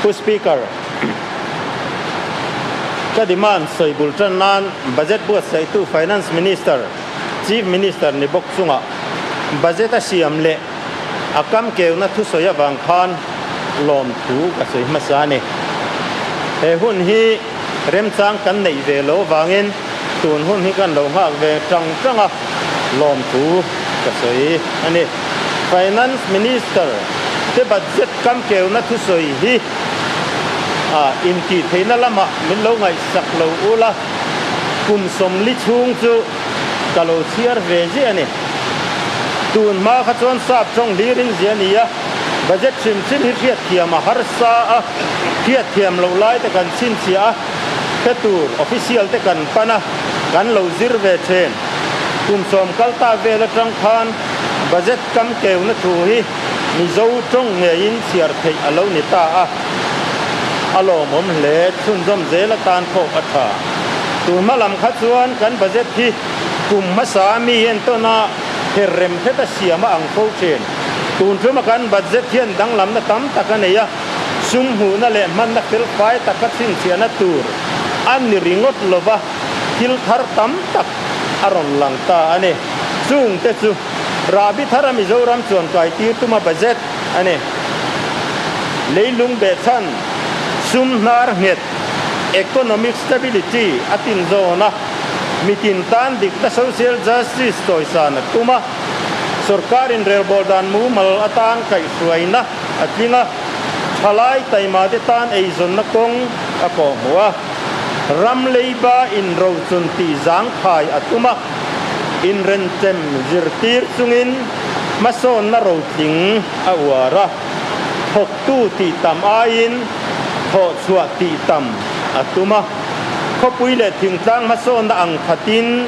Pu Speaker, ka demand sawi bul tan nan Budget buatsaihtu Finance Minister, Chief Minister ni bawk chungah Budget a siam leh a kam keuna thusawi avang khan lawmthu ka sawi hmasa a ni. He hun hi remchang kan neih ve lo avangin tun hun hi kan lo nghak ve tang tang a, lawmthu ka sawi a ni. Finance Minister te budget kam keuna thusawi hi a intihtheihna lamah min lo ngaihsak lo ula, kum 40 chhung chu ka lo chhiar ve ziah a ni. Tun hma kha chuan sap tawng hlirin zia a ni a, budget hrim hrim hi hriatthiam a harsa a, hriatthiam loh lai te kan chhinchhiah a, hre tur official te kan pan a, kan lo zir ve thin. Kum 10 kal ta vel atang khan budget kam keuna thu hi Mizo tawng ngeiin chhiar theih a lo ni ta a, a lawmawm hle. Chhunzawm zel atan pawh a tha. Tun hma lam kha chuan kan budget hi kum hmasa mi entawn a her rem hret a siam a ang fo thin. Tun ṭuma kan budget hian danglamna tam tak a nei a, sum hmuhna leh hmanna felfai taka chhinchhiahna tur a ni ringawt lova thil thar tam tak a rawn lang ta a ni. Chungte chu rahbi thara Mizoram chuan kai tir tuma budget a ni. Leilung behchhan sum hnar nghet, economic stability, a tin zawn a, mitin tan dikna social justice chawisan a tum a, sorkar inrelbawl dan mumal atan kaihhruaina a tling a, thalai taima te tan eizawnna kawng a kawhhmuh a, ram leiba inrochun tih zangkhai a tum a, inrenchem zirtir chungin hmasawnna rotling a uar a, thawktu tih tam aiin thawhchhuah tih tam a tum a. Khawpui leh thingtlang hmasawnna ang khatin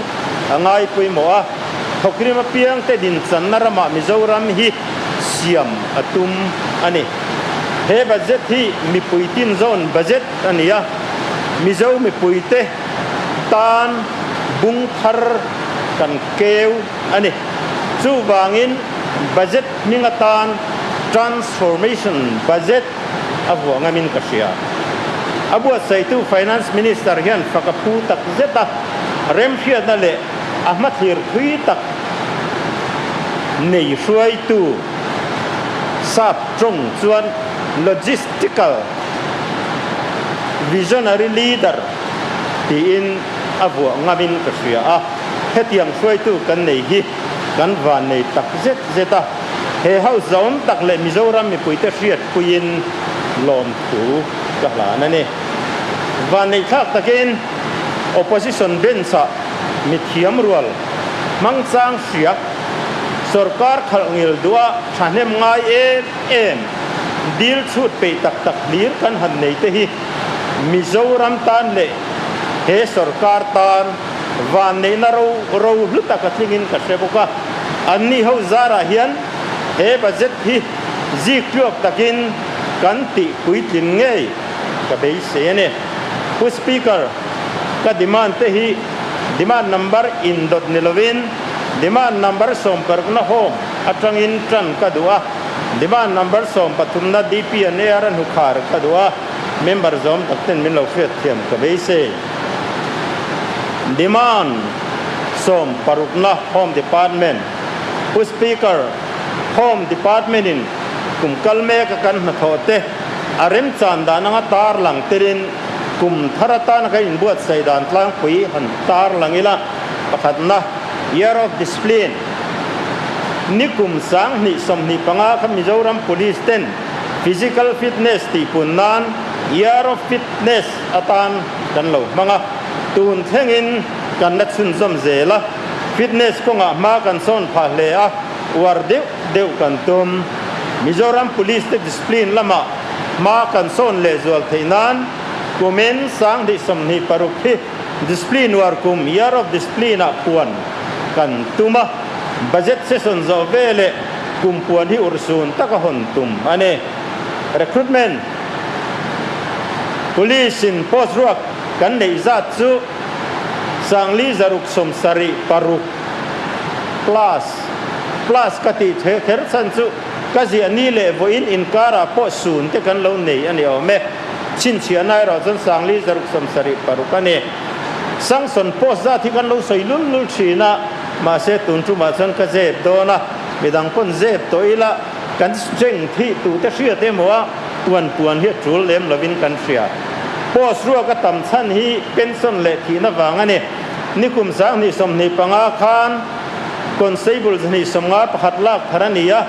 a ngai pawimawh a, thawkrim apiangte dinchanna ramah Mizoram hi siam a tum a ni. He budget hi mipui tinzawn budget a ni a, Mizo mipuite tan bung thar kan keu a ni. Chuvangin budget hming atan Transformation Budget a vuah ngamin ka hria. A buatsaihtu Finance Minister hian fak a phu tak zet a, remhriatna leh a hmathlir thui tak nei hruaitu sap tawng chuan logistical visionary leader tiin a vuah ngamin ka hria a, hetiang hruaitu kan nei hi kan vannei tak zet zet a. He house zawm tak leh Mizoram mipuite hriatpuiin lawmthu ka hlan a ni. Vanneihthlak takin Opposition bench-ah mithiam rual hmangchang hria sorkar khalh ngil duha thahnem ngai em em dil chhut peih tak tak hlir kan han nei te hi Mizoram tan leh he sorkar tan vanneihna ro ro hlu tak a thlingin ka hre bawk a. Anni ho zarah hian he budget hi zik tluak takin kan tih puitlin ngei ka beisei a ni. Pu Speaker, ka demand te hi demand number indawt ni lovin demand number 16na home atangin tan ka duh a, demand number 13na DP and AR a hnukhar ka duh a, member zawm tak ten min lo hriatthiam ka beisei. Demand. 16na Home Department, Pu Speaker, Home Department in kum kal mek a kan hnathawh te a remchan dan anga tar lang telin kum thar atana kan inbuatsaih dan tlangpui han tar lang ila, pakhatna, Year of Discipline, ni kum 2025 kha Mizoram Police ten Physical Fitness tihpun nan Year of Fitness atan kan lo hmang a, tun thlengin kan la chhunzawm zel a, fitness kawngah hma kan sawn phah hle a, uar deuh deuh kan tum. Mizoram Police te discipline lamah hma kan sawn lehzual theih nan kumin 2026 hi discipline uar kum, Year of Discipline, ah puan kan tum a, budget session zawh veleh kum puan hi urhsun taka hawn tum a ni. Recruitment Police in post ruak kan neih zat chu 5676 plus plus ka tih kher chhan chu. Ka ziah ni leh vawiin inkarah pawh sun te kan lo nei a ni awm e. Chhinchhiahna erawh chuan Sangli 676 a ni. Sanction post zat hi kan lo sawi lul lul thin a, mahse tun tumah chuan ka zep dawn a, midang pawn zep tawh ila kan strength hi tute hriat emaw a tuan puan hi a tul lem lovin kan hria. Post ruak a tam chhan hi pension leh thihna vang a ni. Nikum 2025 khan Constable 251 lak thar a ni a,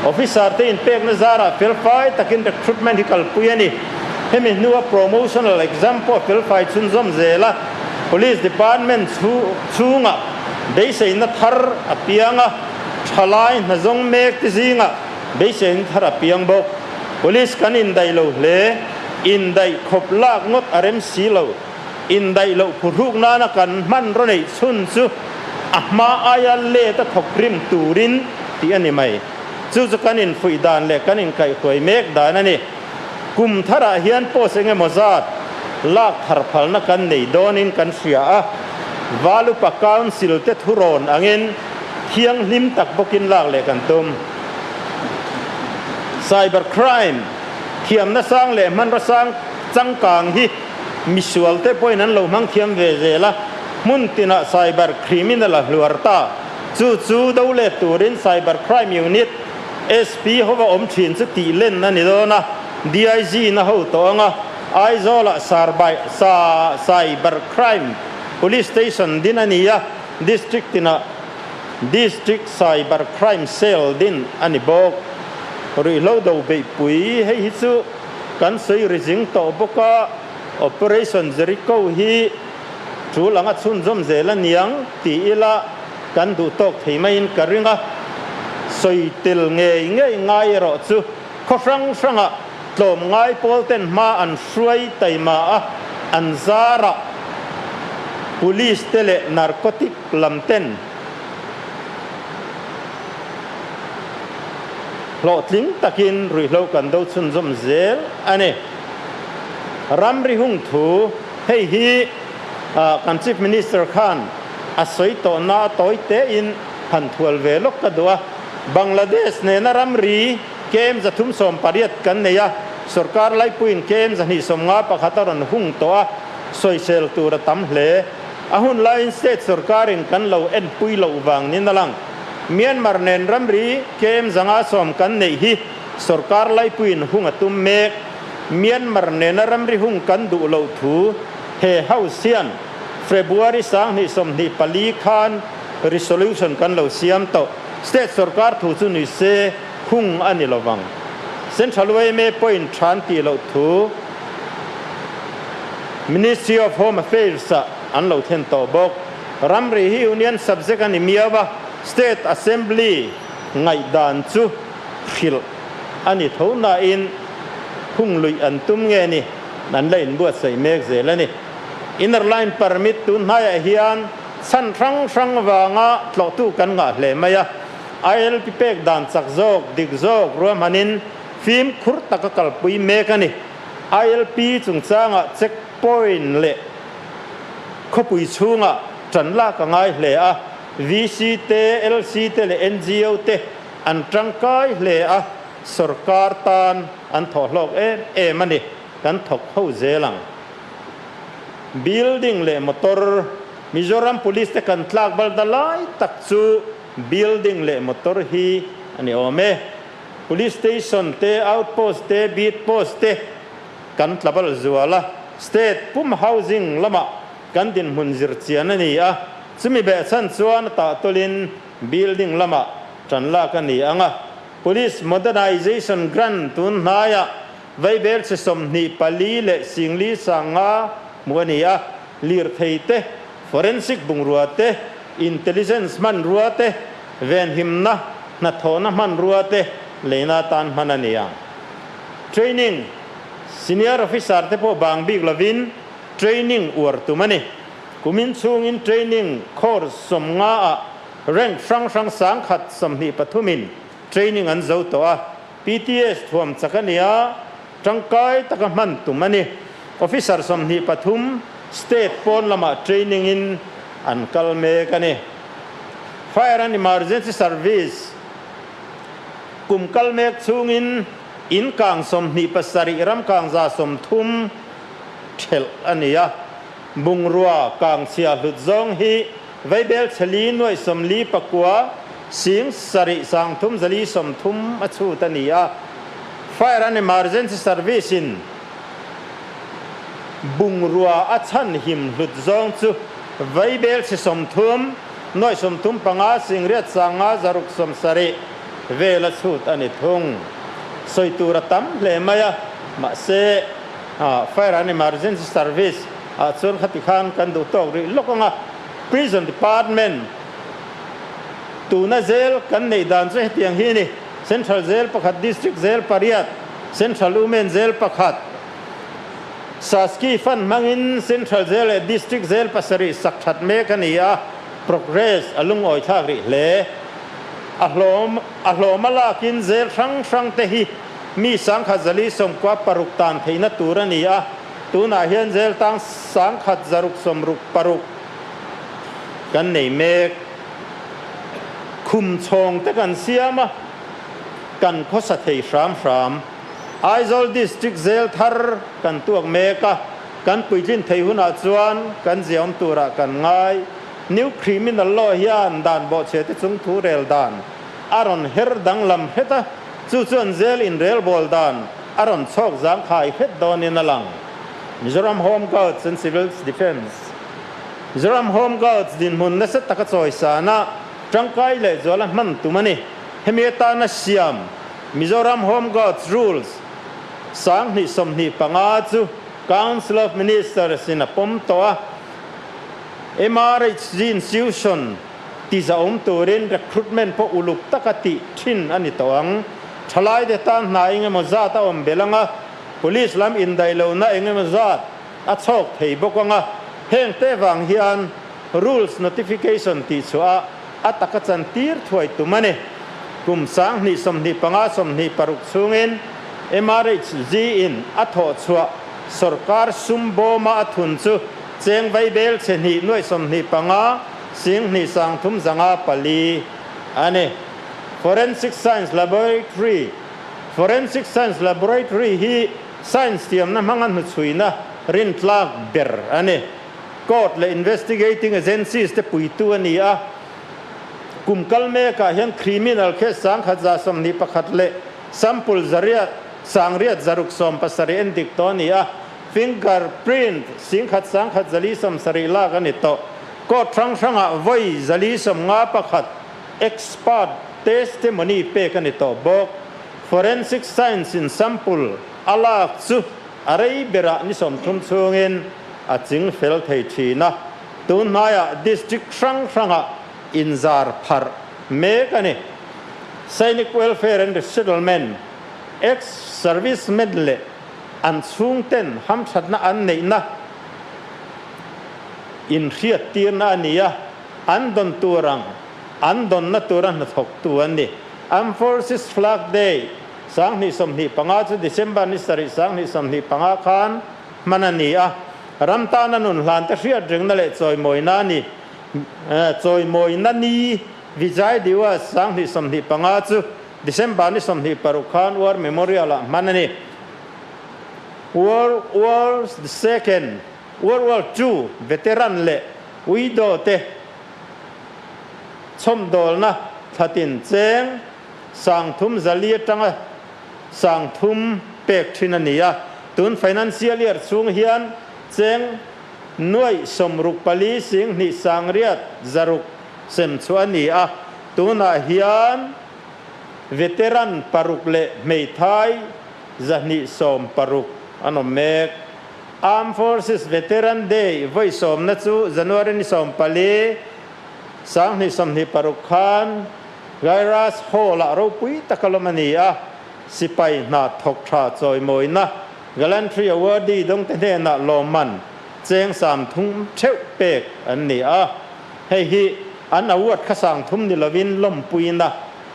Officer te inpekna zarah felfai takin recruitment hi kalpui a ni. Hemi hnua promotional exam pawh felfai chhunzawm zel a, Police Department chhungah beiseina thar a piang a, thalai hnazawng mek te zingah beiseina thar a piang bawk. Police kan indaih lo hle, indaih khawp lak ngawt a rem si lo. Indaih loh phuhruk nana kan hmanraw neih chhun chu a hma aia let a thawk rim turin tih a ni mai. Chu chu kan infuih dan leh kan inkaihhruai mek dan a ni. Kum tharah hian post eng emaw zat lak thar phalna kan nei dawnin kan hria a, Valupa Council te thurawn angin thianghlim tak bawkin lak leh kan tum. Cyber crime thiamna sang leh hmanraw sang changkang hi Misual te pawhin an lo hmang thiam ve zel a, hmun tinah cyber criminal a hluar ta. Chu chu do let turin Cyber Crime Unit, SP, hova awm thin chu tih len a ni dawn a, DIG na ho tawh ang a, Aizawlah Sarbai, sa, Cyber Crime Police Station din a ni a, District tinah District Cyber Crime Cell din a ni bawk. Ruihhlo do beihpui hei hi chu. Kan sawi ri zing tawh bawk a, Operation Jericho hi tul anga chhunzawm zel a niang ti ila kan duh tawk thei maiin ka ring a. Sawi tel ngei ngei ngai erawh chu khaw hrang hrangah tlawm ngai pawl ten hma an hruai taima a, an zarah Police te leh Narcotic lam ten Hlawhtling takin ruihhlo kan do chhunzawm zel a ni. Ramri hung thu hei hi kan Chief Minister khan a sawi tawhna a tawi tein han thual ve lawk ka duh a. Bangladesh nena ramri KM 380 kan nei a, sorkar laipuiin KM 251 a rawn hung tawh a, sawisel tur a tam hle. A hun laiin state sorkarin kan lo enpui loh vang nin a lang. Myanmar nen ramri KM 510 kan neih hi sorkar laipuiin hung a tum mek. Myanmar nena ramri hung kan duh loh thu he House hian February 2024 khan resolution kan lo siam tawh. State sorkar thu chu ni se hung a ni lovang. Central yma pawhin than tih loh thu Ministry of Home Affairs-ah an lo thlen tawh bawk. Ramri hi Union subject a ni miau a, State Assembly ngaihdan chu hrilh a ni tho nain hung luih an tum nge ni an la inbuatsaih mek zel a ni. Inner Line Permit tun hnaiah hian chhan hrang hrang vanga tlawhtu kan ngah hle mai a, ILP pek dan chak zawk, dik zawk ruahmanin fimkhur taka kalpui mek a ni. ILP chungchangah check point leh Khawpui chhungah tan lak a ngai hle a, VC te, LC te leh NGO te an tangkai hle a, sorkar tan an thawh hlawk em em a ni, kan thawk ho zel ang. Building leh motor, Mizoram Police te kan tlak bal da lai tak chu building leh motor hi a ni awm e. Police station te, outpost te, beat post te, Kan tlabal zual a, state pum housing lamah kan dinhmun zir chian a ni a, chumi behchhan chuan a tahtawlin building lamah tan lak a ni ang a. Police Modernization Grant tun hnaiah vaibel chhe 24 leh 40 sanga hmuh a ni a, lirthei te, forensic bungrua te, intelligence hmanrua te, venhimna hnathawhna hmanrua te leina atan hman a ni ang. Training, Senior Officer te pawh bang bik lovin training uar tum a ni. Kumin chhungin training course 50 ah rank hrang hrang 1023 in training an zo tawh a, PTS thuam chak a ni a, tangkai taka hman tum a ni. Officer 23 state pawn lamah training in an kal mek a ni. Fire and Emergency Service. Kum kal mek chhungin in kang 27, ram kang 130 thelh a ni a. Bungrua kang chhia hlut zawng hi vaibel chheli nuaih 49 sing 7 3 430 a chhut a ni a. Fire and Emergency Service in bungrua a chhan him hlut zawng chu vaibel chhe 30 nuaih 35 sing riat 5 670 vel a chhut a ni thung. Sawi tur a tam hle mai a, mahse Fire and Emergency Service ah chuan khati khan kan duh tawk rih lawk ang a. Prison Department tuna zel kan neih dan chu hetiang hi a ni, Central Jail pakhat, District Jail pariat, Central Women Jail pakhat, Saski Fund hmangin Central Jail leh District Jail pasarih sak that mek a ni a, progress a lungawi thlak rih hle. A hlawm a hlawm a lakin jail hrang hrang te hi mi 1096 tan theihna tur a ni a, tunah hian jail tang 1666 kan nei mek. Khum chhawng te kan siam a, kan khawsa thei hram hram. Aizawl District Jail thar kan tuak mek a, kan puitlin thei hunah chuan kan ziaawm turah kan ngai. New Criminal Law hian dan bawhchhe te chung thu rel dan a rawn her danglam hret a, chu chuan jail inrelbawl dan a rawn chhawk zangkhai hret dawnin a lang. Mizoram Home Guards and Civil Defence Mizoram Home Guards dinhmun nasa taka chawisana tangkai leh zuala hman tum a ni. Hemi atana siam Mizoram Home Guards Rules 2025 chu Council of Ministers in a pawm tawh a, MRHG institution tizahawm turin recruitment pawh uluk taka tih thin a ni tawh ang. Thalaite tan hna eng emaw zat a awm belh ang a, police lam indaih lohna eng emaw zat a chhawk thei bawk ang a, heng te vang hian rules notification tih chhuah a a taka chan tir thuai tum a ni. Kum 2025 26 chhungin MRHG in a thawh chhuah sorkar sum bawma a thun chu cheng vaibel chhe hnih nuaih 25 sing hnih 3 504 a ni. Forensic Science Laboratory Forensic Science Laboratory hi science thiamna hmanga hnuchhuina rintlak ber a ni. Court leh investigating agencies te puitu a ni a. Kum kal mekah hian criminal case 1121 leh sample zariat 870 endik tawh a ni a. Fingerprint 1 170 lak a ni tawh. Court hrang hrangah vawi 451 expert testimony pek a ni tawh bawk. Forensic science in sample a lak chu a rei berah ni 30 chhungin a ching fel thei thin a. Tun hnaiah district hrang hrangah inzar pharh mek a ni. Sainik Welfare and Resettlement, Ex-Servicemen leh an chhungten hamthatna an neihna inhriat tirna a ni a, an dawn tur ang an dawnna tura hnathawktu an ni. Armed Forces Flag Day 2025 chu December ni 7 2025 khan hman a ni a, ram tana nun hlante hriat ringna leh chawimawina a ni. Chawimawina ni Vijay Diwas 2025 chu December ni 26 khan War Memorial-ah hman a ni. World War Second, World War Two veteran leh widow te chhawmdawlna thlatin cheng 300 atanga 300 pek thin a ni a. Tun financial year chhung hian cheng nuaih 64 sing hnih 800 sem chu a ni a. Tunah hian veteran paruk leh hmeithai 260 an awm mek. Armed Forces Veteran Day vawi sawmna chu January ni 14 2026 khan Gairas Hall-ah ropui taka lawm a ni a, sipai hna thawk tha chawimawina Gallantry Awardee dawngte hnenah lawmman cheng 30 theuh pek an ni a. Hei hi an award kha 30 ni lovin lawmpuina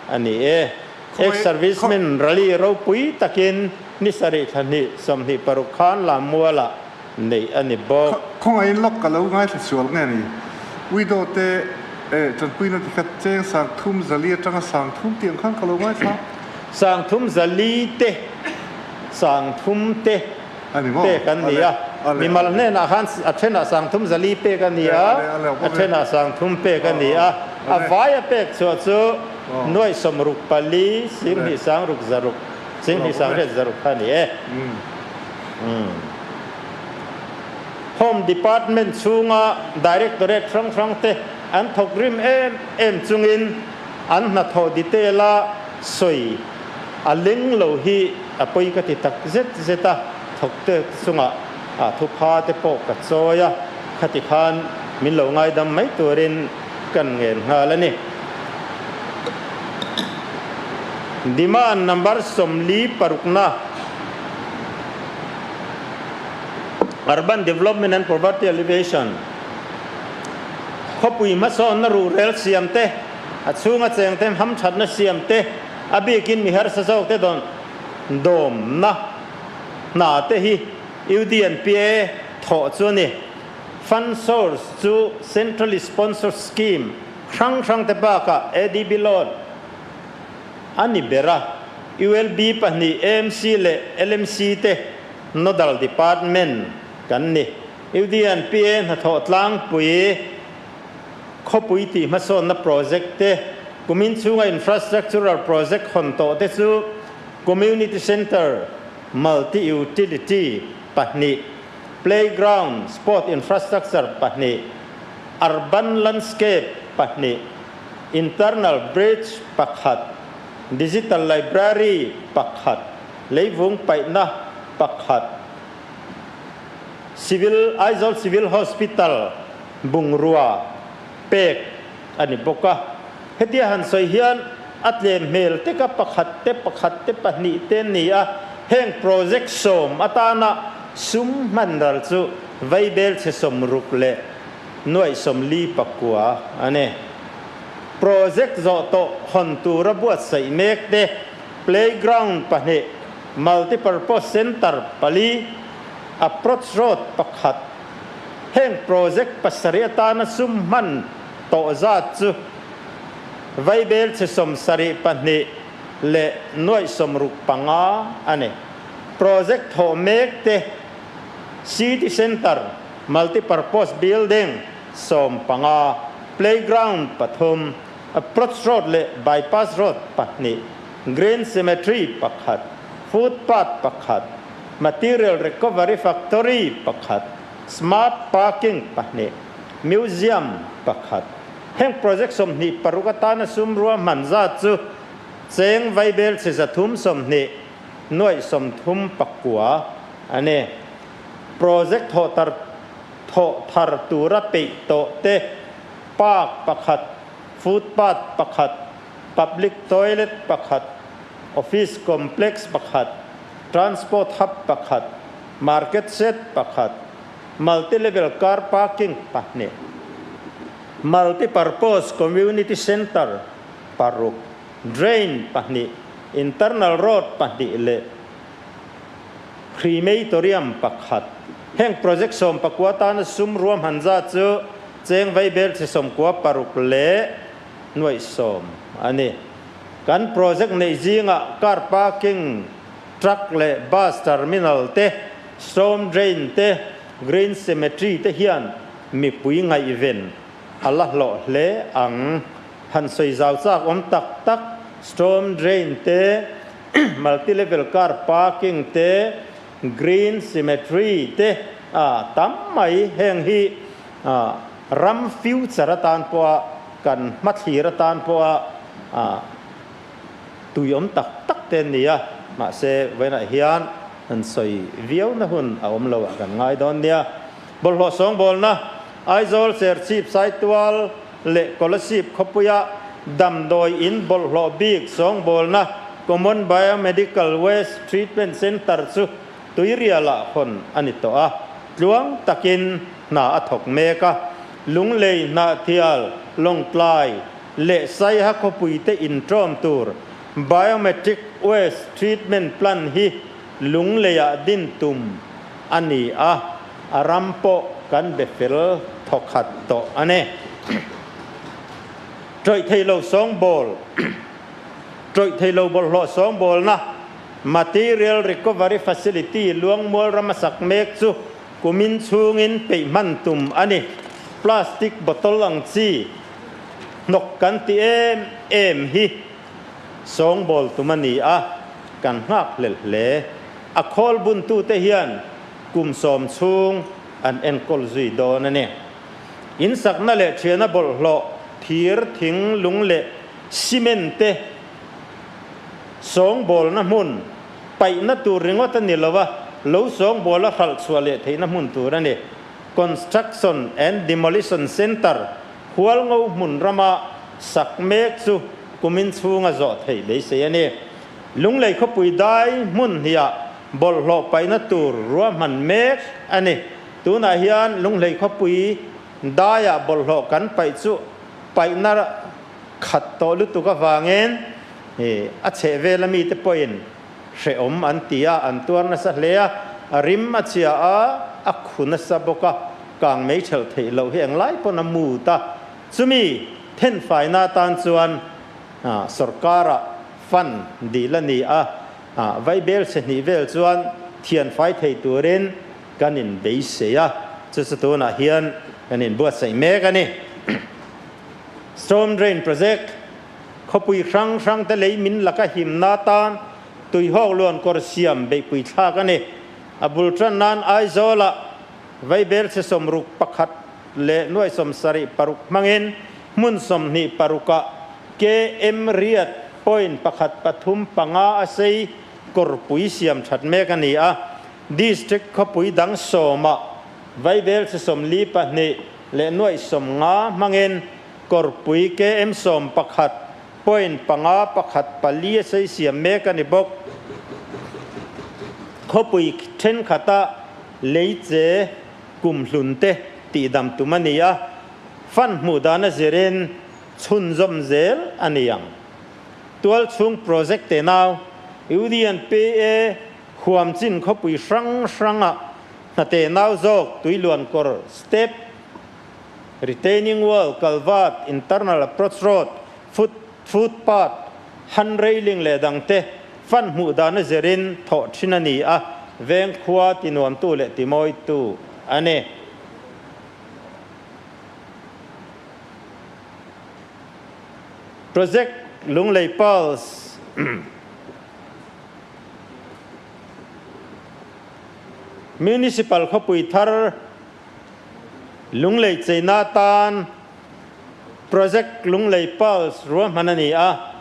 a ni e. Ex-servicemen rally ropui takin ni 7 thla hnih 26 khan Lammualah neih a ni bawk. Khawngaihin lawk ka lo ngaithla sual nge ni? Widow te eh tanpuina ti kha cheng 300 atanga 30 tiang khan ka lo ngaithla. Sangthum zali te, sangthum te pek an ni a. Mimal hnenah khan a thenah sangthum zali pek a ni a, a thenah sangthum pek a ni a. A vaia pek chhuah chu nuaih sawmruk pali, singhnih sangruk zaruk, singhnih sangriat zaruk kha a ni e. Home Department chhunga Directorate hrang hrang te an thawk rim em em chungin an hnathawh detail a sawi a leng lo hi a pawi ka ti tak zet zet a, thawkte chungah thupha te pawh ka chawi a, khati khan min lo ngaidam mai turin kan ngen nghal a ni. Demand number 46na. Urban Development and Poverty Alleviation, Khawpui hmasawnna ruhrel siam te, a chhunga cheng te hamthatna siam te, a bikin mi harsa zawk te dawn dawmna hna te hi UDNPA thawh chu a ni. Fund source chu Centrally Sponsored Scheme hrang hrang te bakah ADB loan a ni ber a, ULB pahnih AMC leh LMC te Nodal Department kan ni. UDNPA hnathawh tlangpui khawpui tih hmasawnna project te, kumin chhunga infrastructural project hawn tawh te chu Community Centre, Multi-Utility pahnih, Playground, Sport Infrastructure pahnih, Urban Landscape pahnih, Internal Bridge pakhat, Digital Library pakhat, Leivung paihna pakhat, Civil Aizawl Civil Hospital bungrua pek a ni bawk a. Hetia han sawi hian a tlem hmel teka pakhat te pakhat te pahnih te ni a, heng project sawm atana sum hman ral chu vaibel chhe sawmruk leh nuaih sawmli pakua a ni. Project zawh tawh hawn tura buatsaih mek te Playground pahnih, Multipurpose Centre pali, Approach Road pakhat. Heng project pasarih atana sum hman tawh zat chu vaibel chhe 75 leh nuaih 65 a ni. Project thawh mek te City Centre, Multipurpose Building 15, Playground pathum, Approach Road leh Bypass Road pahnih, Green Cemetery pakhat, Footpath pakhat, Material Recovery Factory pakhat, Smart Parking pahnih, Museum pakhat. Heng project 26 atana sum ruahman zat chu cheng vaibel chhe 320 nuaih 39 a ni. Project thawh thawh thar tura peih tawh te Park pakhat, footpath pakhat, public toilet pakhat, office complex pakhat, transport hub pakhat, market shed pakhat, multi-level car parking pahnih, multi-purpose community centre paruk, drain pahnih, internal road pahnih leh Crematorium pakhat. Heng project 19 tana sum ruahman zat chu cheng vaibel chhe 96 leh nuaih 10 a ni. Kan project neih zingah car parking, truck leh bus terminal te, storm drain te, green cemetery te hian mipui ngaihven a la hlawh hle ang. Han sawi zau chak awm tak tak storm drain te, Multi level car parking te, green cemetery te a tam mai. Heng hi ram future atan pawha kan hmathlir atan pawha tui awm tak tak te an ni a, mahse vawiinah hian han sawi viau na hun a awm lo ah kan ngai dawn nia. Bawlhhlawh sawngbawlna Aizawl Serchhip Saitual leh Kolasib khawpuia damdawi in bawlhhlawh bik sawngbawlna Common Biomedical Waste Treatment Centre chu Tuirialah hawn a ni tawh a, tluang takin hna a thawk mek a. Lunglei, Hnahthial, Lawngtlai leh Saiha khawpuite inṭawm tur Biometric Waste Treatment Plant hi Lungleiah din tum a ni a, a ram pawh kan be fel thawkhat tawh a ni. Ṭawih thei lo sawngbawl. Ṭawih thei lo bawlhhlawh sawngbawlna, Material Recovery Facility, Luangmual rama sak mek chu kumin chhungin peih hman tum a ni. Plastic bottle ang chi hnawk kan ti em em hi sawngbawl tum a ni a, kan nghak hlel hle. A khawl buntute hian kum sawm chhung an enkawl zui dawn a ni. Insakna leh thiana bawlhhlawh, thir, thing, lung leh cement te sawngbawlna hmun paihna tur ringawt a ni lo a, lo sawngbawl a hralh chhuah leh theihna hmun tur a ni. Construction and Demolition Centre Hualngo hmun rama sak mek chu kumin chhunga zawh theih beisei a ni. Lunglei khawpui dai hmun hniah bawlhhlawh paihna tur ruahman mek a ni. Tunah hian Lunglei khawpui daiah bawlhhlawh kan paih chu paihna khat tawh lutuk avangin a chhehvel a mite pawhin hrehawm an ti a, an tuar nasa hle a, a rim a chhia a, a khu nasa bawk a, kang mei ṭhelh theih loh hi englai pawn a mut a, chumi thenfaina atan chuan sorkara fund dil a ni a, vaibel chhe hnih vel chuan thianfai thei turin kan inbeisei a, chu chu tunah hian kan inbuatsaih mek a ni. Storm Drain Project, Khawpui hrang hrangte lei min laka himna atan tuihawk luan kawr siam beihpui thlak a ni. A bul tan nan Aizawlah vaibel chhe 61 leh nuai 76 hmangin hmun 26ah KM riat point pakhat pathum panga a sei kawrpui siam that mek a ni a. District khawpui dang sawmah vaibel chhe 42 leh nuaih 50 hmangin kawrpui KM 11 point panga pakhat pali a sei siam mek a ni bawk. Khawpui thenkhatah leiche kumhlun te tihdam tum a ni a, fund hmuh dan a zirin chhunzawm zel a ni ang. Tualchhung project te nau UDNPA huamchin khawpui hrang hrangah hnate nau zawk tuiluan kawr step, retaining wall, culvert, internal approach road, foot footpath, hand railing leh dangte fund hmuh dan a zirin thawh thin a ni a, veng khua tinuamtu leh timawitu a ni. Project Lunglei Pulse. Municipal khawpui thar Lunglei cheina atan Project Lunglei Pulse ruahman a ni a.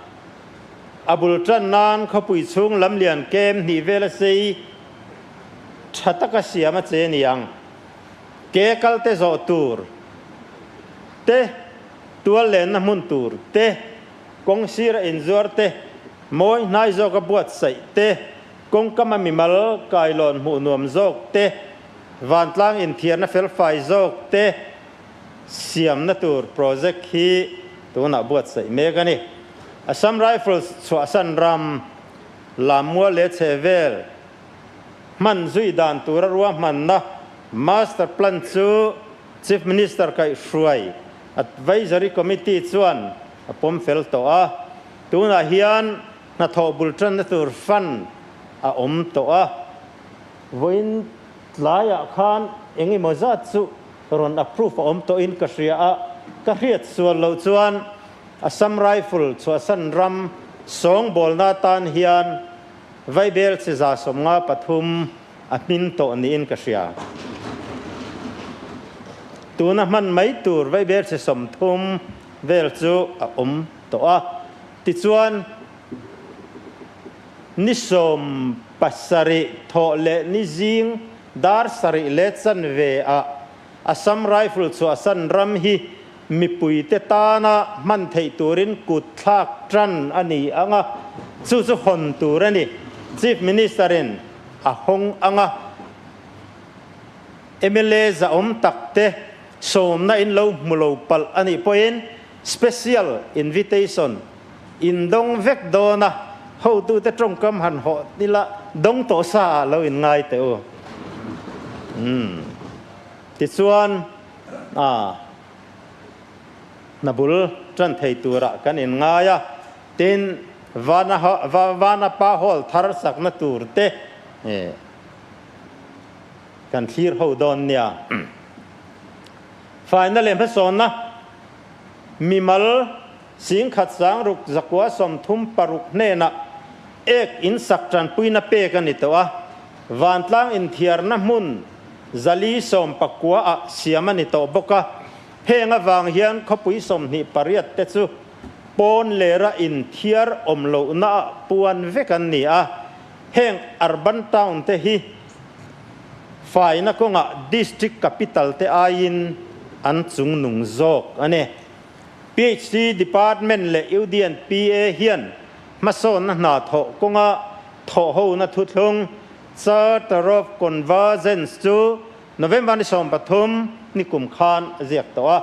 A bul tan nan khawpui chhung lam lian kem hnih vela sei tha taka siam a che ni ang. Ke kal te zawh tur te, tual lenna hmun tur te, kawng sira inzuar te, mawi hnai zawka buatsaih te, kawngkama mimal kailawn hmuh nuam zawk te, vantlang inthiarna felfai zawk te siamna tur project hi tunah buatsaih mek a ni. Assam Rifles chhuahsan ram, Lammual leh chhehvel hman zui dan tura ruahmanna Master Plan chu Chief Minister kaihhruai Advisory Committee chuan a pawm fel tawh a. Tunah hian hnathawh bul tanna tur fund a awm tawh a. Vawiin tlaiah khan eng emaw zat chu rawn approve a awm tawhin ka hria a, ka hriat sual loh chuan Assam Rifle chhuahsan ram sawngbawlna atan hian vaibel chi 53 a hmin tawh niin ka hria. Tuna hman mai tur vaibel chi 30 vel chu a awm tawh a. Tichuan, ni 17 thawh leh ni zing dar sarih leh chanve ah Assam Rifle chhuahsan ram hi mipuite tana hman theih turin kut thlak tan a ni ang a, chu chu hawn tur a ni. Chief Minister in a hawng ang a, mla zahawm tak te sawmna in lo hmu lo palh a nih pawhin Special invitation in dawng vek dawn a, hotute tawngkam han hawh ila dawng tawh sa ah lo in ngai teh u. Umm. Tichuan a hna bul tan thei turah kan in ngai a, tin Vana Vanapa Hall thar sakna tur te kan thlir ho dawn nia. Faina leh hmasawnna mimal singkhat sangruk zakua 36 hnenah ek in sak tanpuina pek a ni tawh a, vantlang inthiarna hmun 419 ah siam a ni tawh bawk a, heng avang hian khawpui 28 te chu pawn lera inthiar awm lohna ah puan vek an ni a, heng urban town te hi faina kawngah district capital te aiin an chungnung zawk a ni. PHD Department leh UDNPA hian hmasawnna hna thawh kawnga thawhhona thuthlung Charter of Convergence chu November ni 13 ni kum khan a ziak tawh a,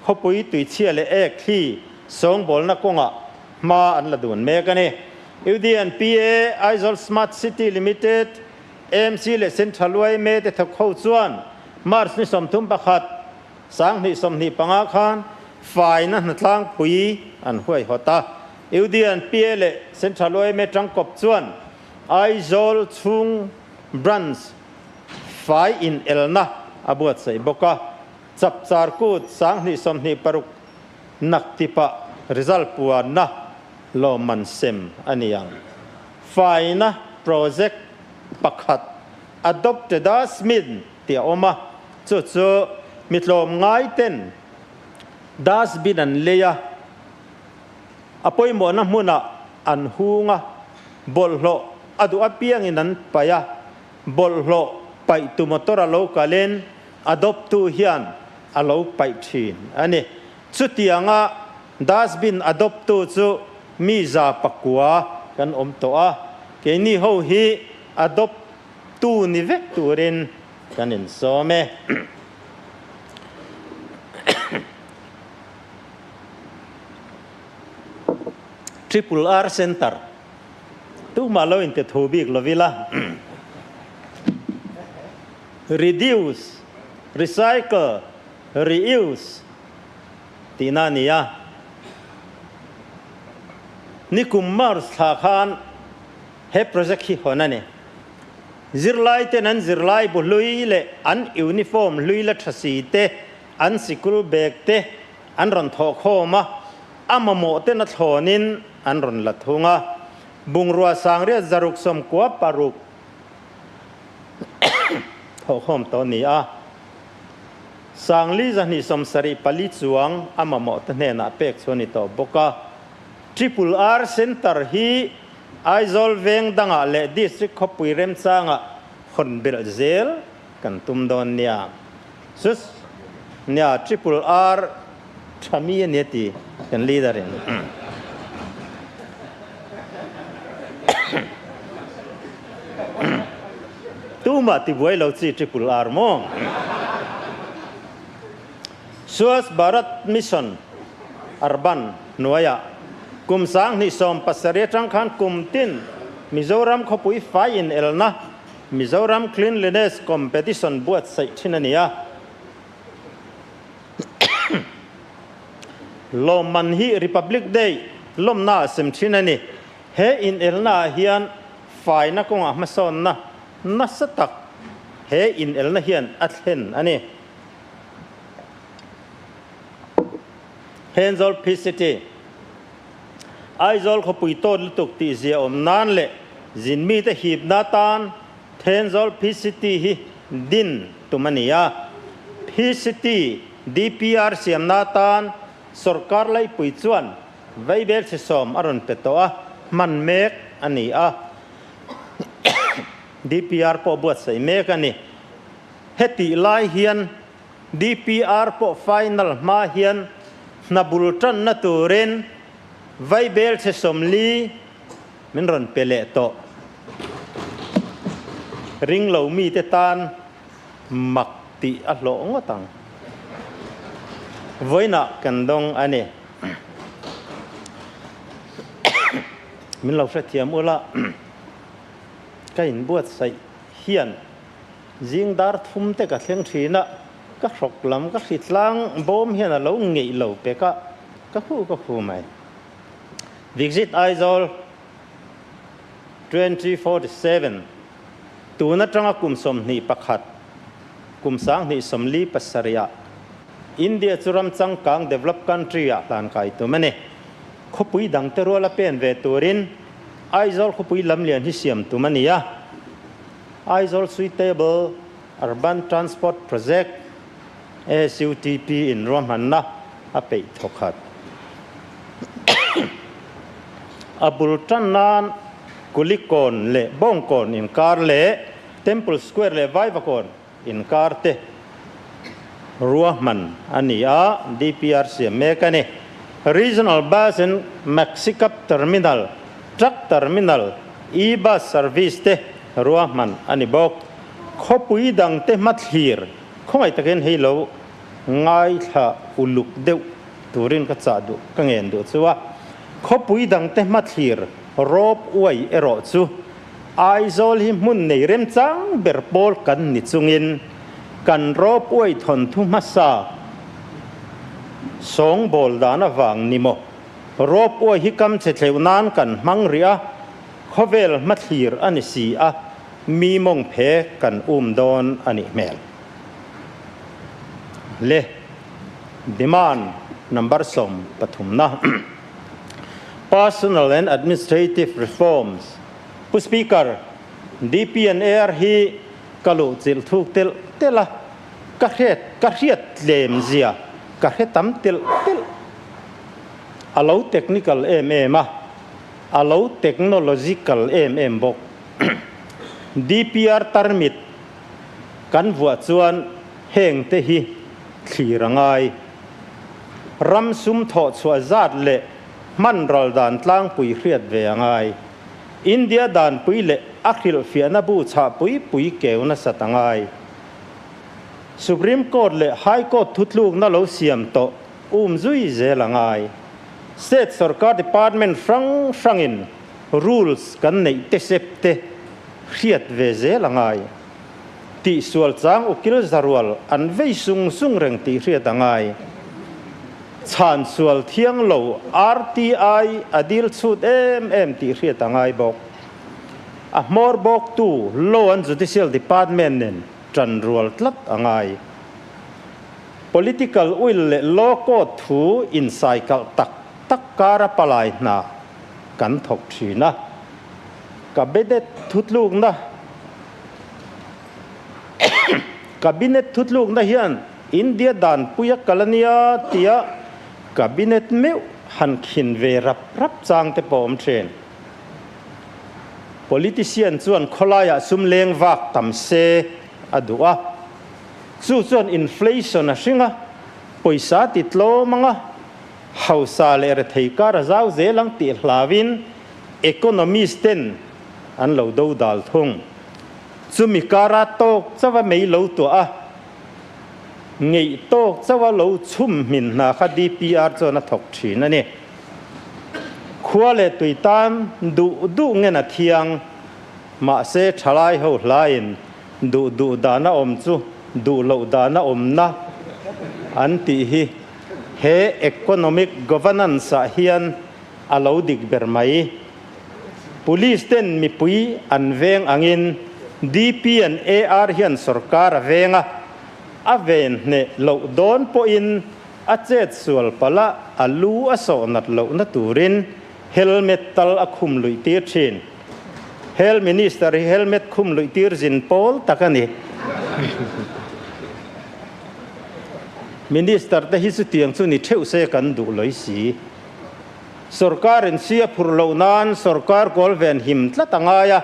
khawpui tuichhia leh ek thli sawngbawlna kawngah hma an la dun mek a ni. UDNPA, Aizawl Smart City Limited, AMC leh Central yma te thawk ho chuan March ni 31, 2025 khan faina hnatlangpui an huaihawt a. UDNPA leh Central yma tangkawp chuan Aizawl chhung Branch fai in elna a buatsaih bawk a, Chapchar kut 2026 nak tipah result puanna lawmman sem a ni ang. Faina project pakhat Adopted a Smith tih a awm a, chu chu mi tlawm ngai ten dustbin an lei a, a pawimawhna hmunah an hung a, bawlhhlawh a duh apiangin an paih a, bawlhhlawh paihtu motor a lo kalin adopt tu hian a lo paih thin a ni. Chutianga dustbin adopt tu chu mi 900 kan awm tawh a, keini ho hi adopt tu ni vek turin kan insawm e. Triple R Centre tumah lo inte thu bik lovila. Reduce, Recycle, Reuse tihna a ni a. Nikum March thla khan he project hi hawn a ni. Zirlai ten an zirlai bu hlui leh an uniform hlui la tha si te, an sikul bag te an rawn thawh khawm a, a mamawh ten a thlawnin an rawn la thung a. Bungrua sangriat 696 thawhkhawm tawh a ni a. 4274 chuang a mamawh te hnenah pek chu a ni tawh bawk a. Triple R Centre hi Aizawl veng dangah leh District khawpui remchangah hawn belh zel kan tum dawn nia. Sus nia Triple R tha mi a nia ti kan leader in. Tumah ti buai lo chi Triple R maw? Swachh Bharat Mission Urban hnuaiah kum 2017 atang khan kum tin Mizoram khawpui fai in elna Mizoram Cleanliness Competition buatsaih thin a ni a. Lawmman hi Republic Day lawmna ah sem thin a ni. He inelna ah hian faina kawngah hmasawnna nasa tak he inelna hian a thlen a ni. Thenzawl PCT, Aizawl khawpui tawt lutuk tih zia awm nan leh zin mite hipna tan Thenzawl PCT hi din tum a ni a. PCT DPR siamna tan sorkar laipui chuan vaibel chhe sawm a rawn pe tawh a, hman mek a ni a. DPR pawh buatsaih mek a ni. Hetih lai hian DPR pawh final hma hian hna bul tanna turin vaibel chhe 40 min rawn pe leh tawh. Ring lo mite tan mak tih a hlawh ngawt ang. Vawiinah kan dawng a ni. Min lo hrethiam ula, ka inbuatsaih hian zing dar thum te ka thleng thin a, ka hrawk lam ka hritlang bawm hian a lo ngeih lo pek a, ka hu ka hu mai. Visit Aizawl. 2047, tun atanga kum 21, kum 2047 ah India chu ram changkang developed country ah hlan kai tum a ni. Khawpui dang te rual a pen ve turin Aizawl khawpui lamlian hi siam tum a ni a. Aizawl Suitable Urban Transport Project, SUTP, in ruahmanna a peih thawkhat. A bul tan nan Kulikawn leh Bawngkawn inkar leh Temple Square leh Vaivakawn inkar te ruahman a ni a, DPR siam mek a ni. Regional Bus and Maxicab Terminal, Truck Terminal, E-Bus Service te ruahman a ni bawk. Khawpui dangte hmathlir khawngaih takin hei lo ngaithla uluk deuh turin ka chah duh, ka ngen duh chu a. Khawpui dangte hmathlir rawp uai erawh chu Aizawl hi hmun nei remchang ber pawl kan ni chungin kan rawp uai thawnthu hmasa sawngbawl dan avang ni maw? Rawp uai hi kam che thleuh nan kan hmang rih a, khawvel hmathlir a ni si a, mi mawng phe kan um dawn a nih hmel. Le demand number 13na Personal and Administrative Reforms Pu Speaker, DP and AR hi ka luh chilh thuk telh telh a, ka hriat ka hriat tlem zia ka hre tam telh telh. A lo technical em em a, a lo technological em em bawk. DPR tarmit kan vuah chuan heng te hi thlir a ngai. Ram sum thawh chhuah zat leh hman ral dan tlangpui hriat ve a ngai. India danpui leh a hrilhfiahna bu chhah pui pui keu nasat a ngai. Supreme Court leh High Court thutlukna lo siam tawh um zui zel a ngai. State sorkar department hrang hrangin rules kan neih te sep te hriat ve zel a ngai. Tihsual chang ukil zarual an vei sung sung reng tih hriat a ngai. Chhan sual thiang lo RTI a dil chhut em em tih hriat a ngai bawk. A hmawr bawktu Law and Judicial Department nen tan rual tlat a ngai. Political will leh Law Code thu insaikalh tak tak kara palai hna kan thawk thin a. Cabinet thutlukna Cabinet thutlukna hian India danpuia kal a nia tia Cabinet meuh han khin ve rap rap chang te pawh awm thin. Politician chuan khawlaiah sum leng vak tam se a duh a, chu chuan inflation a hring a, pawisa ti tlawm anga hausa leh rethei kar a zau zel ang tih hlauin Economist ten an lo do dal thung. Chumi kara tawk chauha mei lo tuah a, ngeih tawk chauha lo chhum hmin hna kha DPR chuan a thawk thin a ni. Khua leh tui tan duh duh ngen a thiang, mahse thalai ho hlaiin duh duh dana awm chu duh loh dana awmna an tih hi he economic governance ah hian a lo dik ber mai. Police ten mipui an veng angin DP and AR hian sorkar a veng a, a ven hneh loh dawn pawhin a chet sual palh a, a lu a sawh nat lohna turin helmet tal a khum luih tir thin. Health Minister hi helmet khum luih tir zin pawl tak a ni. Minister te hi chutiang chu ni theuh se kan duh lawih si. Sorkarin si a phur loh nan sorkar goal ven him tlat a ngai a,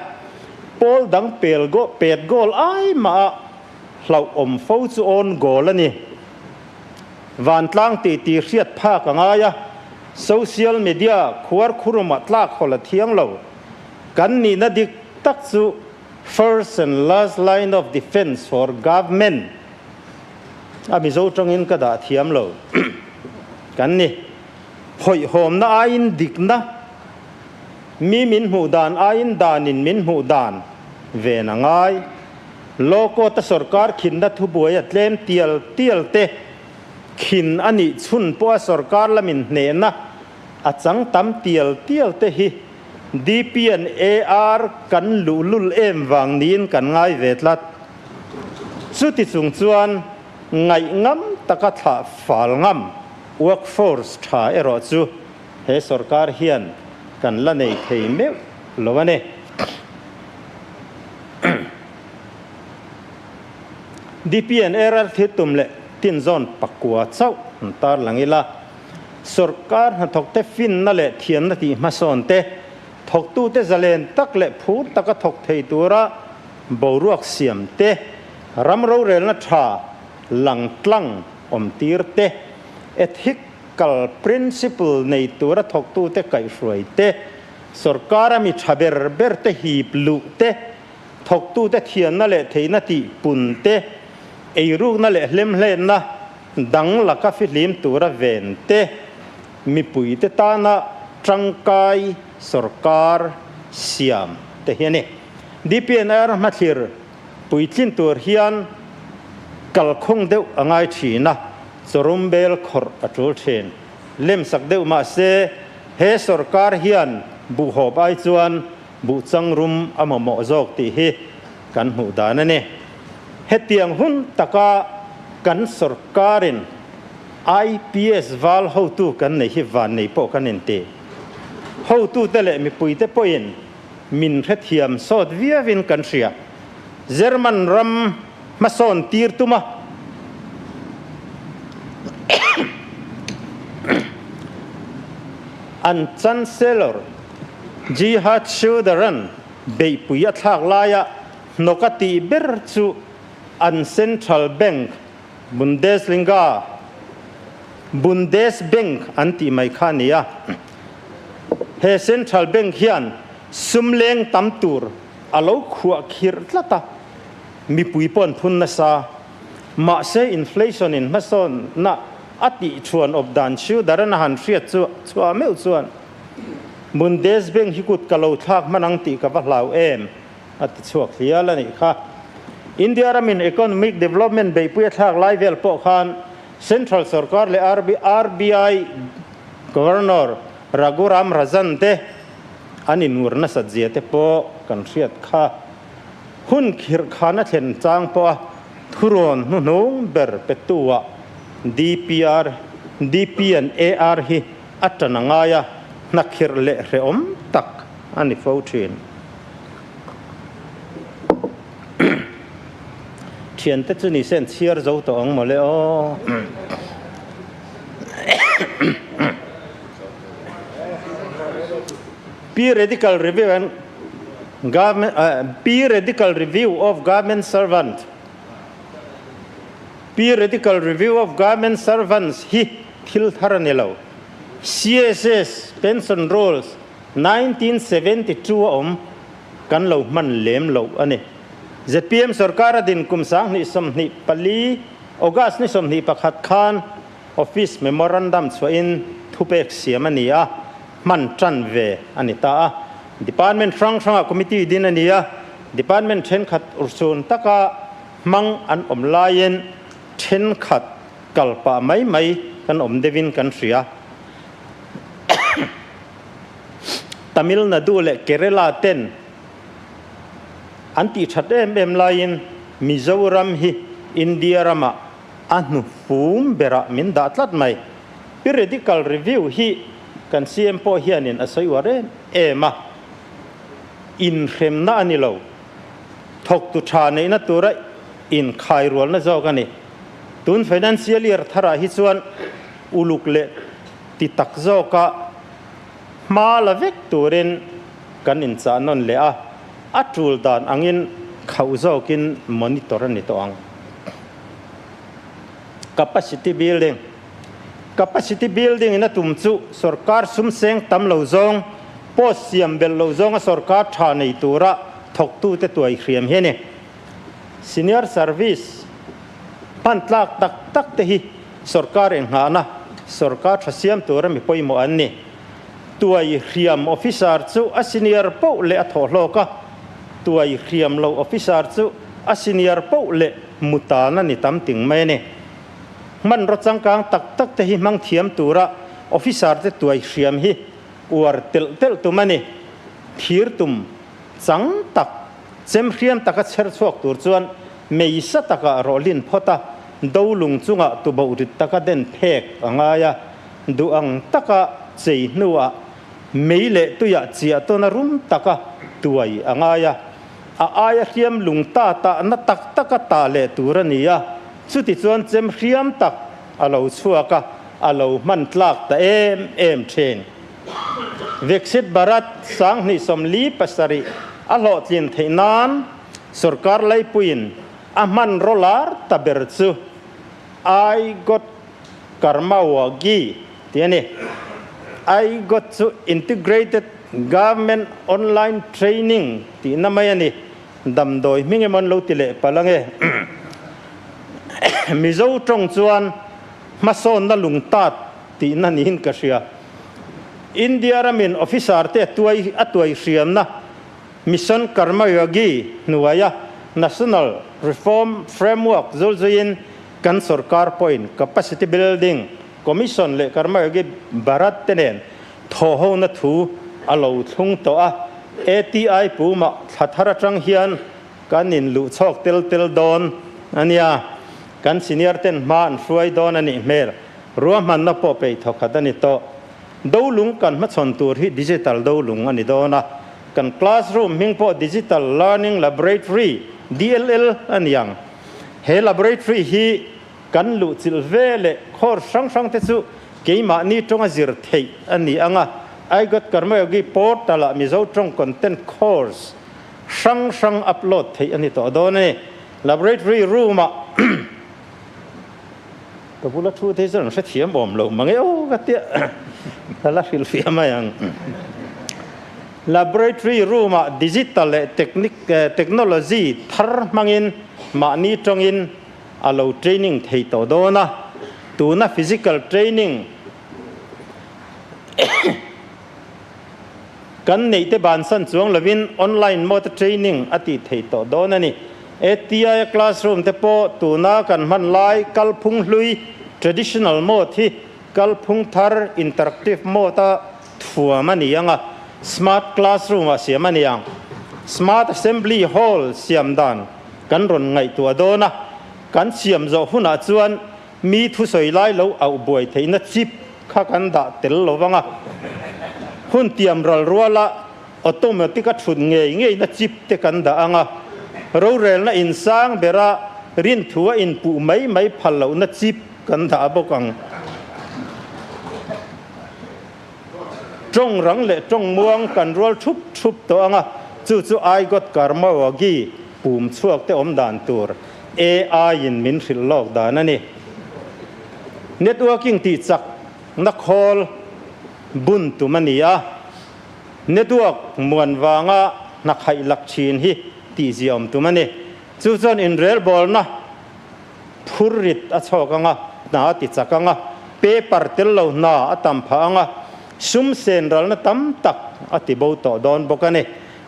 pawl dang pel pet goal ai mah a hlauhawm fo chu own goal a ni. Vantlang tih tih hriat phak a ngai a, social media khuar khurumah tlak hawl a thiang lo. Kan nihna dik tak chu first and last line of defence for government a Mizo tawngin ka dah thiam lo kan ni. Hawihhawmna aiin dikna, mi min hmuh dan aiin danin min hmuh dan ven a ngai. Law Court-a sorkar khinna thubuai a tlem tial tial te khin a nih chhun pawha sorkar lamin hnehna a chang tam tial tial te hi DP and AR kan luhlul em vang niin kan ngai ve tlat. Chuti chung chuan ngaih ngam taka thlah fal ngam workforce tha erawh chu he sorkar hian kan la nei thei meuh lo a ni. DP and AR thil tum leh tinzawn pakua chauh an tarlang ila. Sorkar hnathawkte finna leh thiamna tih hmasawn te, thawktute zalen tak leh phur taka thawk thei tura boruak siam te, ram rorelna tha langtlang awm tir te, ethical principle nei tura thawktute kaihhruai te, sorkara mi tha ber ber te hip luh te, thawktute thiamna leh theihna tih pun te, eirukna leh hlemhletna Dang laka fihlim tura ven te, mipuite tana tangkai sorkar siam te hi a ni. DPNR hmathlir puitlin tur hian kalkhawng deuh a ngai thin a, chawrum bel khawrh a tul thin. Lemsak deuh mah se, he sorkar hian buhhawp ai chuan buhchang rum a mamawh zawk tih hi kan hmuh dan a ni. Hetiang hun taka kan sorkarin IPS val hotu kan nei hi vannei pawh kan inti. Hotute leh mipuite pawhin min hrethiam sawt viauin kan hria. German ram hmasawn tir tuma an Chancellor Gerhard Schröder-a'n beihpui a thlak laia hnawk a tih ber chu an Central Bank, Bundesliga, Bundesbank an tih mai kha a ni a. He Central Bank hian sum leng tam tur a lo khuah khirh tlat a, mipui pawh an phun nasa. Mahse inflation in hmasawnna a tih thuan awp dan Schröder-a'n a han hriat chu chhuah meuh chuan Bundesbank hi kut ka lo thlak hman ang tih ka va hlau em? a ti chhuak hlial a nih kha. India ramin economic development beihpui a thlak lai vel pawh khan Central sorkar leh RBI Governor Raghuram Rajan te an inngur nasat zia te pawh kan hriat kha. Hun khirh khan a thlen chang pawh a thurawn hnuhnung ber petu-ah DPR, DP and AR hi a tan a ngai a, hnakhirh leh hrehawm tak a ni fo thin. Thiante chu ni se an chhiar zo tawh ang mawle aw. Periodical review and government periodical review of government servant Periodical review of government servants hi thil thar a ni lo. CSS pension rolls 1972 a awm kan lo hman lem loh a ni. Zpm sorkar a din kum 2024 August ni 21 khan Office Memorandum chhuahin thupek siam a ni a, hman tan ve a ni ta a. Department hrang hrangah committee din a ni a, department thenkhat urchun taka hmang an awm laiin thenkhat kal pah mai mai kan awm deuhin kan hria. Tamil Nadu leh Kerala ten an tih that em em laiin Mizoram hi India ramah a hnufum berah min dah tlat mai. Periodical review hi kan CM pawh hianin a sawi uar em em a, inhremna a ni lo, thawktu tha neihna tura inkhairualna zawk a ni. Tun financial year tharah hi chuan uluk leh ti tak zawka hma la vek turin kan inchah nawn leh a, a tul dan angin khauh zawkin monitor a ni tawh ang. Capacity building Capacity building in a tum chu sorkar sum seng tam lo zawng, post siam belh lo zawnga sorkar tha nei tura thawktute tuai hriam hi a ni. Senior service hman tlak tak tak te hi sorkar inghahna sorkar tha siam tura mi pawimawh an ni. Tuai hriam officer chu a senior poh leh a thawh hlawk a, tuai hriam lo officer chu a senior poh leh mutan a ni tam ting mai a ni. Hmanraw changkang tak tak te hi hmang thiam tura officer te tuai hriam hi uar telh telh tum a ni. Thir tum chang tak, chem hriam taka chher chhuak tur chuan mei sa takah rawhlin phawt a, do lung chungah tuboh rit taka den phek a ngai a, duh ang taka chei hnuah mei leh tuiah chiah tawn a rum taka tuai a ngai a, a aia hriam lung ta tahna tak taka tah leh tur a ni a, chutichuan chem hriam tak a lo chhuak a, a lo hman tlak ta em em thin. Viksit Bharat 2047 a hlawhtlin theih nan sorkar laipuiin a hmanraw lar ta ber chu I Got Karmayogi tih a ni. I Got chu Integrated Government Online Training tihna mai a ni. Damdawi hming emaw an lo ti leh palh ange. Mizo tawng chuan hmasawnna lungtat tihna niin ka hria. India ramin officer te tuai a tuai hriamna Mission Karmayogi hnuaia National Reform Framework zulzuiin kan sorkar pawhin Capacity Building Commission leh Karmayogi Bharat te nen thawhhona thu a lo thlung tawh a, ATI pumah thla thar atang hian kan inluh chhawk tel tel dawn a nia, kan senior ten hma an hruai dawn a nih hmel. Ruahmanna pawh peih thawkhat a ni tawh. Dolung kan hmachhawn tur hi digital dolung a ni dawn a, kan classroom hming pawh Digital Learning Laboratory, DLL, a ni ang. He laboratory hi kan luhchilh ve leh course hrang hrang te chu keimahni tawnga zir theih a ni ang a, iGot Karmayogi portal-ah Mizo tawng content course hrang hrang upload theih a ni tawh dawn a ni. Laboratory room-ah. Ka bula thu te hi chuan an hrethiam awm lo mang e aw ka tia ka la hrilhfiah mai ang. Laboratory room ah digital leh technic technology thar hmangin mahni tawngin a lo training thei tawh dawn a, tuna physical training Kan neih te bansan chuang lovin online mode training a tih theih tawh dawn a ni. ATI a classroom te pawh tuna kan hman lai kalphung hlui, traditional mode, hi kalphung thar, interactive mode, a thuam a ni ang a, smart classroom ah siam a ni ang. Smart assembly hall siam dan kan rawn ngaihtuah dawn a, kan siam zawh hunah chuan Mi thusawi lai lo auh buai theihna chip kha kan dah tel lo vang a, hun tiam ral ruala automatic a thut ngei ngeina chip te kan dah ang a, rorelna insang bera rinthu a inpuh mai mai phal lohna chip kan dah bawk ang. Tawng rang leh tawng muang kan rual thup thup tawh ang a, chu chu Aigot Karmaogi pum chhuak te awm dan tur AI in min hrilh lawk dan a ni. Networking tih chak na khawl bun tum a ni a, network muan vanga hna khaih lak thin hi tih ziaawm tum a ni. Chu chuan inrelbawlna phur rit a chhawk ang a, hna a ti chak ang a, paper tel lo hna a tam phah ang a, sum sen ralna tam tak a ti bo tawh dawn bawk a ni.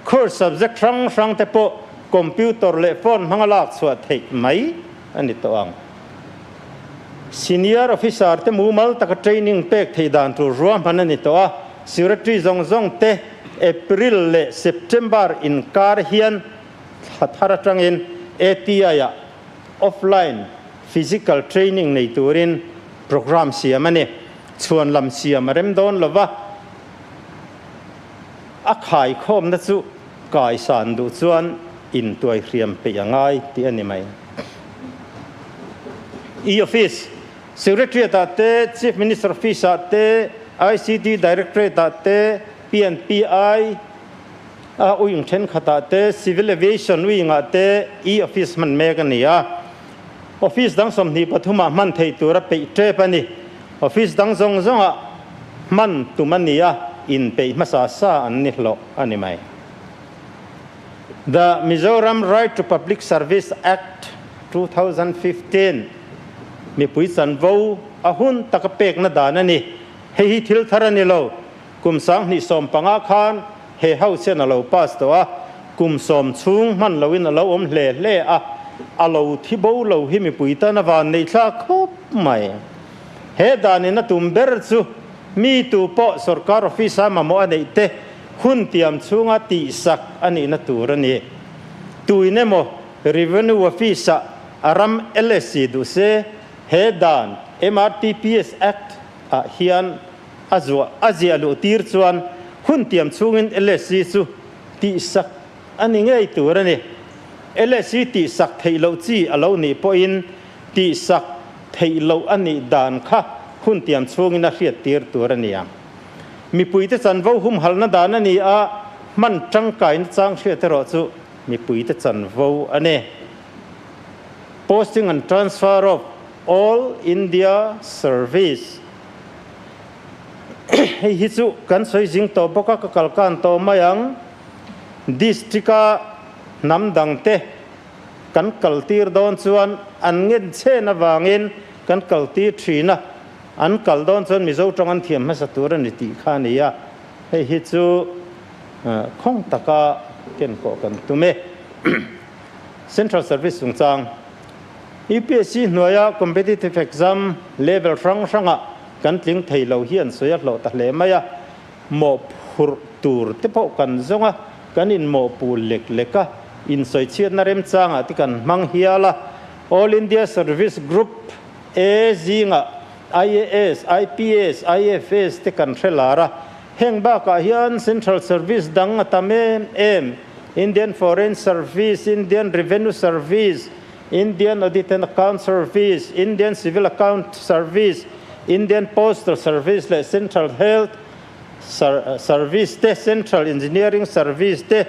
Course subject hrang hrang te pawh computer leh phone hmanga lak chhuah theih mai a ni tawh ang. Senior officer te mumal taka training pek theih dan tur ruahman a ni tawh a, secretary zawng zawng te April leh September inkar hian thla thar atangin ATI-ah offline physical training nei turin programme siam a ni. Chhuan lam siam a rem dawn lova, a khaikhawmna chu kaisan duh chuan intuai hriam peih a ngai tih a ni mai. E-Office, Secretariat-ah te, Chief Minister Office-ah te, ICT Directorate-ah te, PNPI, A wing thenkhatah te Civil Aviation wing-ah te e-office hman mek a ni a. Office dang 23 ah hman theih tur a peih tep a ni. Office dang zawng zawngah hman tum a ni a, inpeih hmasa sa an ni hlawh a ni mai. The Mizoram Right to Public Service Act 2015 mipui chanvo a hun taka pekna dan a ni. Hei hi thil thar a ni lo. Kum 2015 khan he house hian a lo pass tawh a, kum sawm chhung hman loin a lo awm hle hle a, a lo thi bo lo hi mipui tan a van neih thlak khawp mai. He danin a tum ber chu mi tu pawh sorkar office a mamawh a neih te, hun tiam chhunga tihsak a nihna tur a ni. Tuin emaw Revenue Office-ah a ram LSC duh se, he dan, MRTPS Act, ah hian a zuah a ziah luh tir chuan hun tiam chhungin LSC chu tihsak a ni ngei tur a ni. LSC tihsak theih loh chi a lo nih pawhin tihsak theih loh a nih dan kha hun tiam chhungin a hriattir tur a ni ang. Mipuite chanvo humhalna dan a ni a, hman tangkaina chang hriat erawh chu mipuite chanvo a ni. Posting and transfer of All India Service Hei hi chu kan sawi zing tawh bawk a, ka kalkan tawh mai ang. District-a hnam dangte kan kaltir dawn chuan an ngen chhen avangin kan kaltir thin a, an kal dawn chuan Mizo tawng an thiam hmasa tur a ni tih kha a ni a, hei hi chu khawng taka kenkawh kan tum e. Central Service chungchang UPSC hnuaia Competitive Exam level hrang hrangah kan tling thei lo hi an sawi a hlawh ta hle mai a, mawhphurh tur te pawh kan zawng a, kan inmawhpuh lek lek a, insawichhiatna remchangah te kan hmang hial a. All India Service Group A zingah IAS, IPS, IFS te kan hre lar a, heng bakah hian Central Service dang a tam em em, Indian Foreign Service, Indian Revenue Service, Indian Audit and Account Service, Indian Civil Account Service, Indian Postal Service leh Central Health Service te, Central Engineering Service te,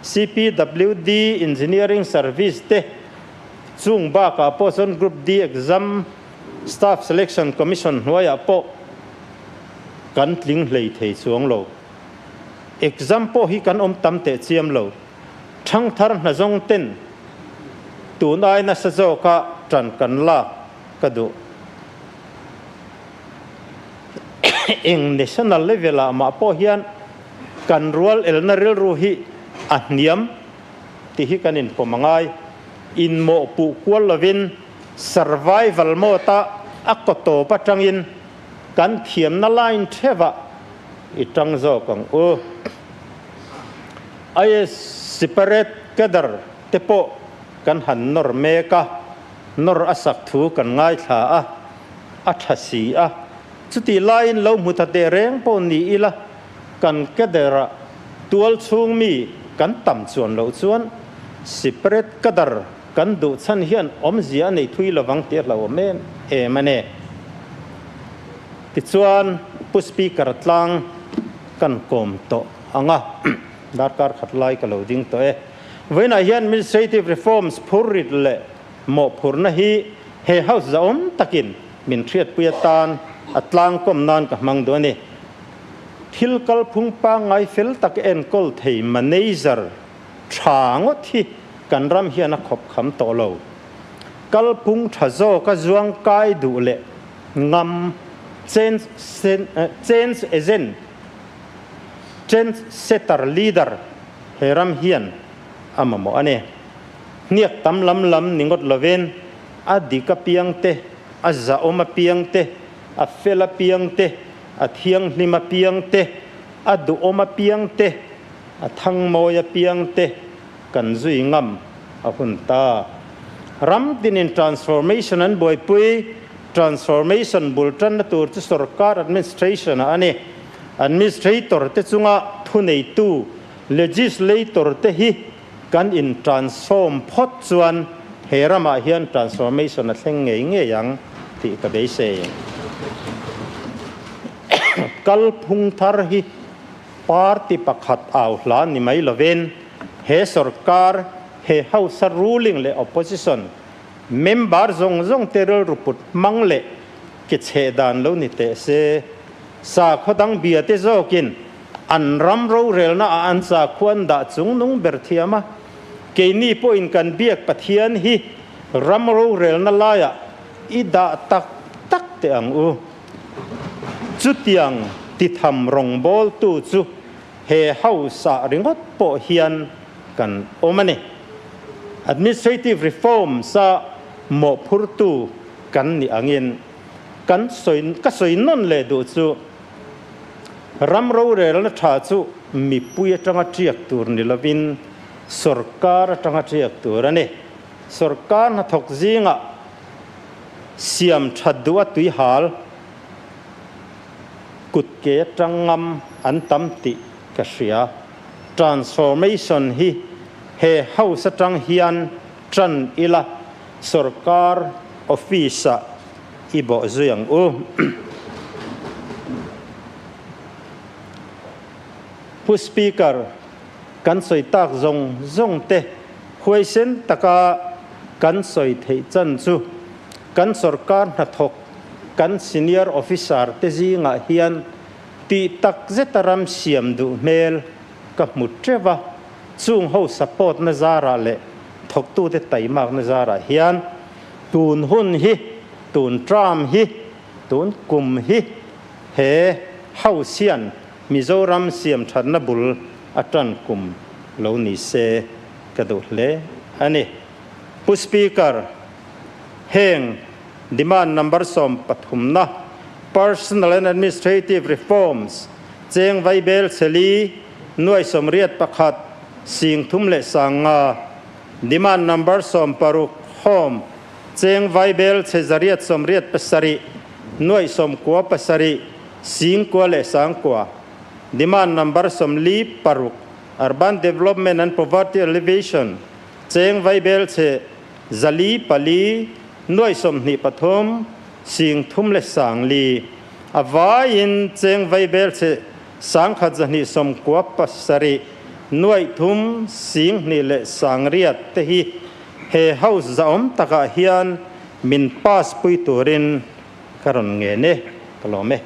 CPWD Engineering Service te, chung bakah pawh chuan Group D Exam Staff Selection Commission hnuaiah pawh kan tling hlei thei chuang lo. Exam pawh hi kan awm tam teh chiam lo. Thangthar hna zawng ten tun ai nasa zawka tan kan lak ka duh. Eng national level ah mah pawh hian kan rual elna rilru hi a hniam tih hi kan inpawm a ngai. Inmawhpuh kual lovin survival mode a a kaw tawp atangin kan thiamna line theuhah i tang zawk ang u. IS separate cadre te pawh kan han nawr mek a, nawr a sak thu kan ngaithla a, a tha si a. Chutih laiin lo hmu ta teh reng pawh ni ila, kan cadre-a tual chhung mi kan tam chuan loh chuan separate cadre kan duh chhan hian awmzia a nei thui lovang tih a hlauhawm em em a ni. Tichuan, Pu Speaker tlang kan kawm tawh ang a, darkar khat lai ka lo ding tawh e. Vawiinah hian Administrative Reforms phurrit leh mawhphurhna hi he House zahawm takin min hriatpui atan a tlangkawm nan ka hmang duh a ni. Thil kalphung pangngai fel tak enkawl thei manager tha ngawt hi kan ram hian a khawp kham tawh lo. Kalphung tha zawka zuang kai duh leh ngam change change agent, change setter leader he ram hian a mamawh a ni. Hniak tam lam lam ni ngawt lovin a dik apiang te, a zahawm apiang te, a fel apiang te, a thianghlim apiang te, a duhawm apiang te, a thangmawi apiang te kan zui ngam a hun ta. Ram tinin transformation an buaipui, transformation bul tanna tur chu sorkar administration ah a ni. Administrator te chunga thuneitu legislator te hi kan in transform phawt chuan he ramah hian transformation a thleng ngei ngei ang tih ka beisei. Kalphung thar hi Party pakhat au hla ni mai lovin he sorkar, he House-a ruling leh opposition member zawng zawng te rilru put hmang leh ke chheh dan lo ni teh se. Sakhaw dang bia te zawkin an ram rorelna ah an sakhua an dah chungnung ber thiam a, keini pawhin kan biak Pathian hi ram rorelna laiah i dah tak tak teh ang u. Chutiang titham rawngbawltu chu he House-ah ringawt pawh hian kan awm a ni. Administrative Reforms-a mawhphurtu kan nih angin kan sawi ka sawi nawn leh duh chu Ram rorelna tha chu mipui atanga tiak tur ni lovin sorkar atanga tiak tur a ni. Sorkar hnathawk zingah siam that duh a tuihal kut ke atang ngam an tam tih ka hria. Transformation hi he house atang hian tan ila sorkar office ah i bawh zui ang u. Pu Speaker, kan sawi tak zawng zawng te huaisen taka kan sawi theih chan chu kan sorkar hnathawk kan senior officer te zingah hian tih tak zeta ram siam duh hmel ka hmu teuh a, chung ho support na zarah leh thawktute taimakna zarah hian tun hun hi, tun term hi, tun kum hi he House hian Mizoram siam thatna bul a tan kum lo ni se ka duh hle a ni. Pu Speaker, heng demand number 13na Personal and Administrative Reforms cheng vaibel cheli nuai 81 sing thum leh 500, demand number 16 Home cheng vaibel che 187 nuai 97 sing kua leh 9,000, demand number 46 Urban Development and Poverty Alleviation cheng vaibel che 404 nuai 23 sing thum leh 4,000, awaiin cheng vaibel che 1,297 nuai thum sing hnih leh 800 te hi he house zaom takah hian min pass pui turin ka rawn nge ne ka lawm e.